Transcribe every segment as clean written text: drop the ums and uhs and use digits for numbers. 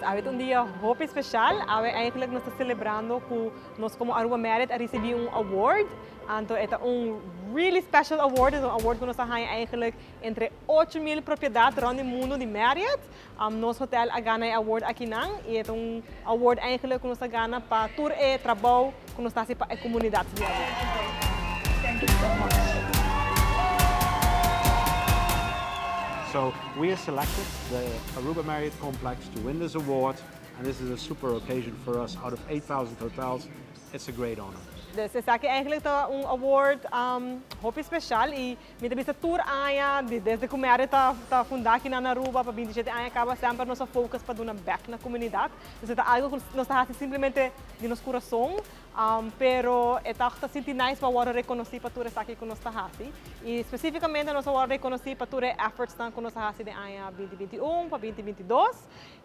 Awe ta un dia hopi special. Awe eigenlijk nos ta celebrando cu nos como Aruba Marriott a ricibi un award. Anto e ta un really special award, es un award cu nos a haya eigenlijk entre 8000 propiedad rond di mundo di Marriott. Nos hotel a gana e award akinan y e ta un award eigenlijk cu nos a gana pa tur e trabou cu nos ta haci pa e comunidad di Aruba. Thank you so much. So we have selected the Aruba Marriott Complex to win this award and this is a super occasion for us. Out of 8,000 hotels, it's a great honor. Dus esaki eigenlijk ta un award hopi special y mi ta bisa tur aña, desde cu Marriott ta funda aki na Aruba pa 27 aña caba, semper nos a focus pa duna back na comunidad. Dus e ta algo cu nos ta haci simplemente di nos curason, pero e ta sinti nice pa wordo reconoci pa tur esaki cu nos ta haci. Y specificamente nos a wordo reconoci pa tur e efforts cu nos a haci den aña 2021 pa 2022.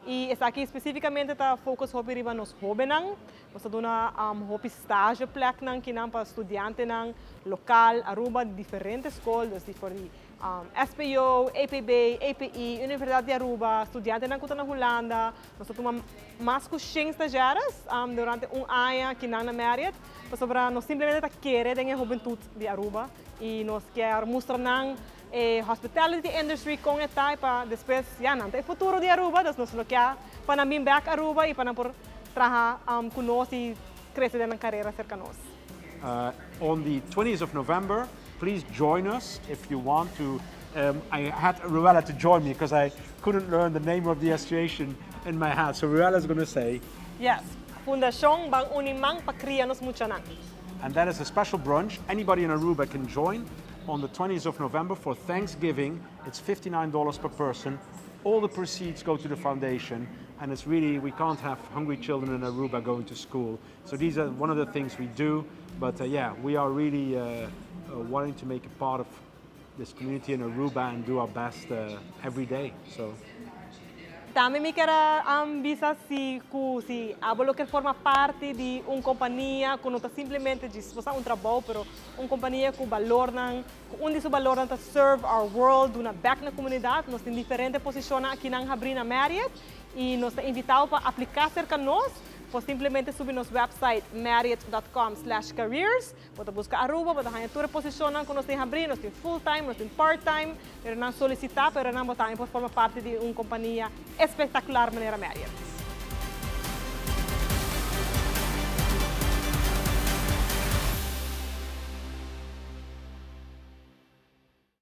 Y esaki specificamente ta focus hopi riba nos hobennan. Nos ta duna hopi stage pleknan kinan pa studiantenan local Aruba, diferente scol, dus di for di SPO, EPB, EPI, Universidad di Aruba, studiantenan cu ta na Hulanda. Nos ta tuma mas cu 100 stagiaires durante un aña kinan na Marriott, pasobra nos simplemente ta kere den e hubentud di Aruba y nos kier mustra nan e hospitality industry con e ta pa despues, ja, nan ta e futuro di Aruba, dus nos lo kier pa nan bin back Aruba y pa nan por traha cu nos y crece den nan carera cerca nos. On the 20th of November, please join us if you want to. I had Ruella to join me because I couldn't learn the name of the association in my head. So Ruella is going to say. Yes, Fundacion Ban Uni Man pa Cria Nos Muchanan. And that is a special brunch. Anybody in Aruba can join on the 20th of November for Thanksgiving. It's $59 per person. All the proceeds go to the foundation. And it's really, we can't have hungry children in Aruba going to school. So these are one of the things we do. But yeah, we are really wanting to make a part of this community in Aruba and do our best every day. So. Tambe mi kier bisa si cu si abo lo kier forma parti di un compania cu no ta simplemente di un trabou, pero un compania cu balornan, cu un di su balornan ta serve our world, duna back na comunidad. Nos tin diferente posicion aki nan habri na Marriott y nos ta invita pa aplica cerca nos. Por simplemente subi nos website marriott.com/careers. Bo ta busca Aruba, bo ta haya tur posicion cu nos tin habri, nos tin full time, nos tin part time, pero nan solicita, pero nan bo tambe por forma parti di un compania espectacular manera Marriott.